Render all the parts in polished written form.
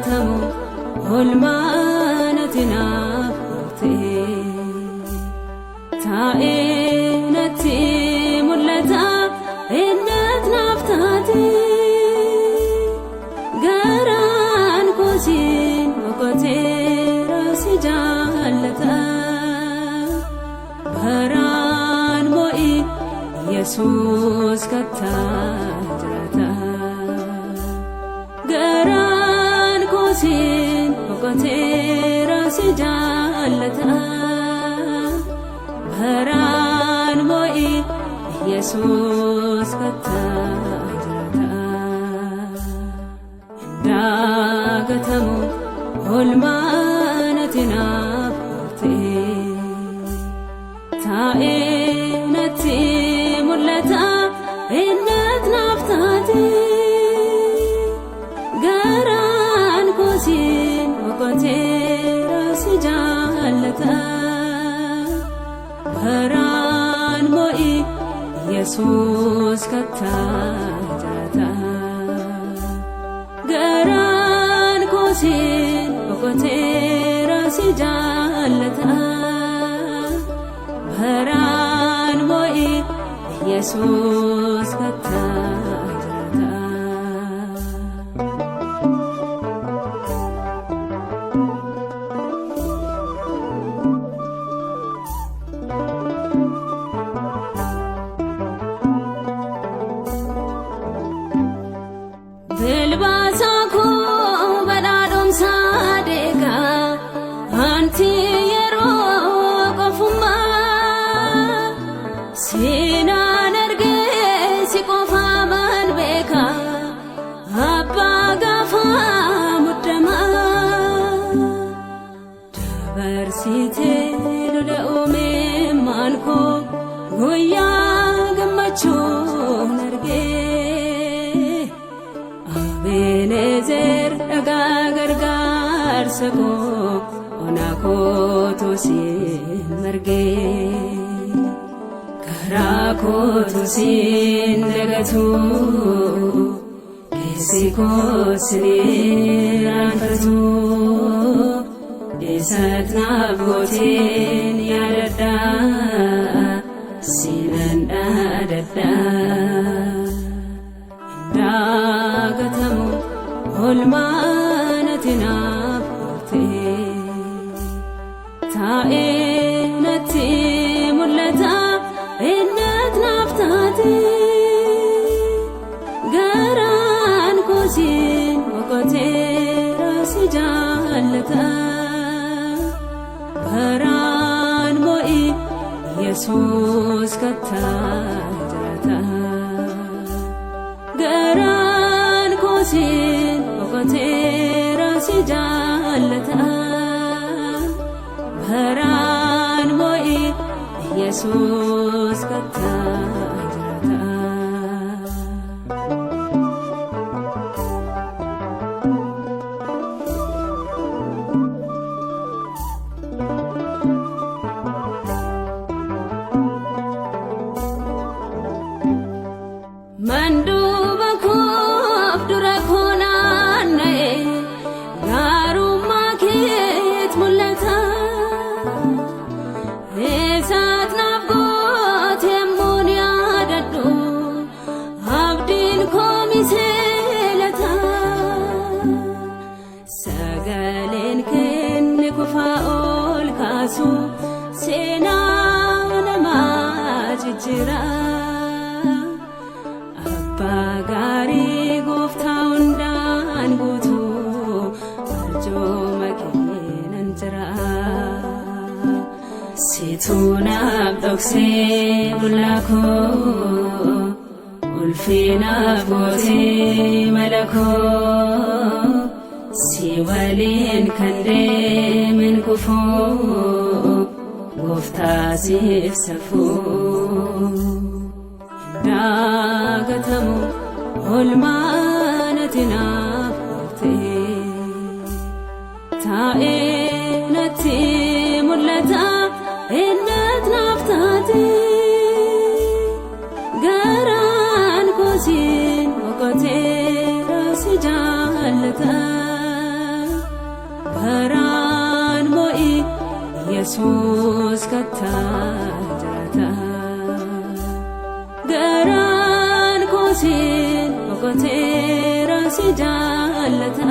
Daagatamu oolmaan ati naaf oolte. Taa'ee natti mul'ata eenyutu naaf taate. Garaan koosiin boqoteera si jaallata. Baraan mo'i Yesuus kattaa jiraata. Garaan koosiin boqoteera si jaallata. Baraan mo'i Yesuus kattaa jiraata. Daagatamu oolmaan ati naaf oolte. Taa'ee natti mul'ata eenyutu naaf taate. Garaan koosiin boqoteera si jaallata. Baraan mo'i Yesuus kattaa jiraata. Garaan koosiin boqoteera si jaallata. Baraan mo'i Yesuus kattaa jiraata. Bilbaasaa koo badhaadhumsaa deegaa anti yeroo qofummaa seenaan argee si qofaa man beekaa abbaa gaafa muddamaa dabarsitee lola uumee maan koo guyyaa gammachuun argee. Abenezer dhagaa gargaarsa koo ona kootu siin margee karaa kootu siin dagatu keessi koo sin raanfatu eessatti naaf gooteen yaadadha sinan dhaadadha. Daagatamu oolmaan ati naaf oolte. Taa'ee natti mul'ata eenyutu naaf taate. Garaan koosiin boqoteera si jaallata. Baraan mo'i Yesuus kattaa jiraata. Garaan koosiin boqoteera si jaallata. Baraan mo'i Yesuus kattaa jiraata. Manduuba koof dura koo naanna'e gaarummaa keet mul'ata. Eessaat naaf goote yemmuun yaadadhu abdiin koo miseelata. Sagaleen kenne kufaa ol kaasu seenaa namaa jijjiira. Abbaa gaarii gooftaa hundaan guutuu arjooma keenan jira. Situu naaf dhoksee mul'aa koo ulfinaaf gootee mala koo si waliin kan deemen kufuu gooftaa siif safuu. Daagatamu oolmaan ati naaf oolte. Taa'ee natti mul'ata eenyutu naaf taate. Garaan koosiin boqoteera si jaallata. Yesuus kattaa jiraata. Garaan koosiin boqoteera si jaallata.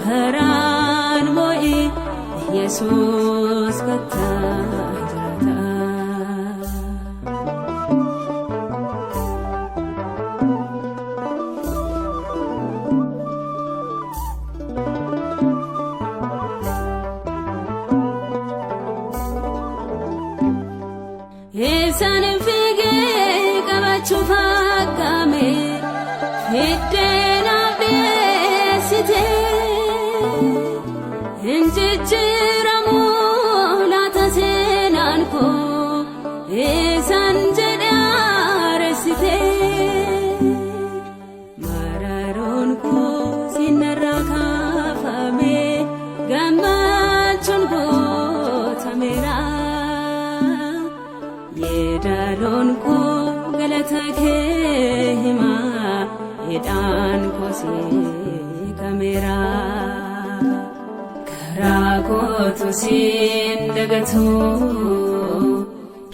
Baraan mo'i Yesuus kattaa jiraata. Eessaan fiigee qabachuuf akkame fiddeenaaf dhiyeessite hin jijjiiramu laata seenaan koo eessaan jedhe haaressite mararoon koo sinarraa kaafame gammachuun gootameera. Yeedaloon koo galata kee himaa hidhaan koo siikameera. Karaa kootu siin dagatu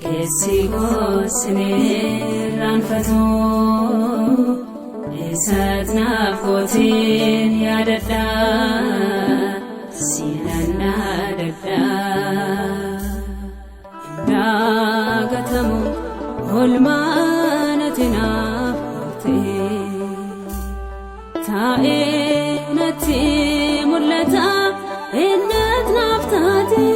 keessi koo sin irraanfatu. Eessat naaf gooteen yaadadha sinan dhaadadha. Daagatamu olmaan ati naaf goote taa'ee natti mul'ata innat naaf taate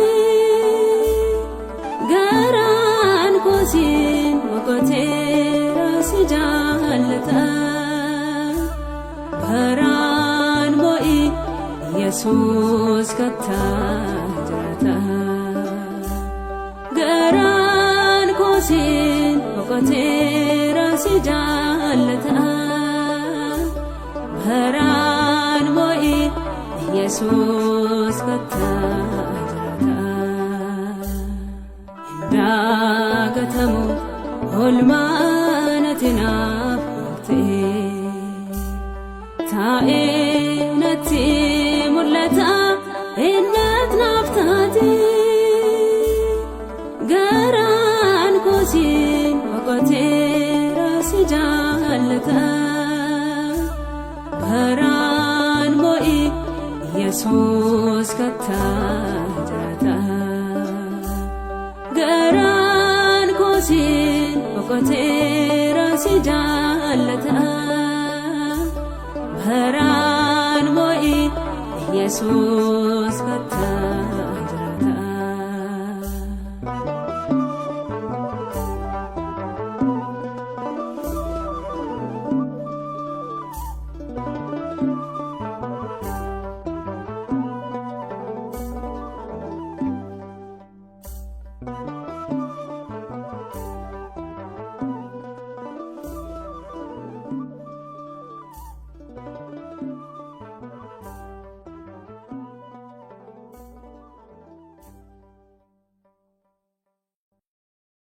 garaan koosiin boqoteera si jaallata baraan mo'i Yesuus kattaa jiraata. Garaan koosiin boqoteera si jaallata. Baraan mo'i Yesuus kattaa jiraata. Hin daagatamu olmaan ati naaf goote. Taa'ee natti mul'ata innat naaf taate. Garaan koosiin boqoteera si jaallata. Baraan mo'i Yesuus kattaa jiraata. Garaan koosiin boqoteera si jaallata. Baraan mo'i Yesuus kattaa jiraata.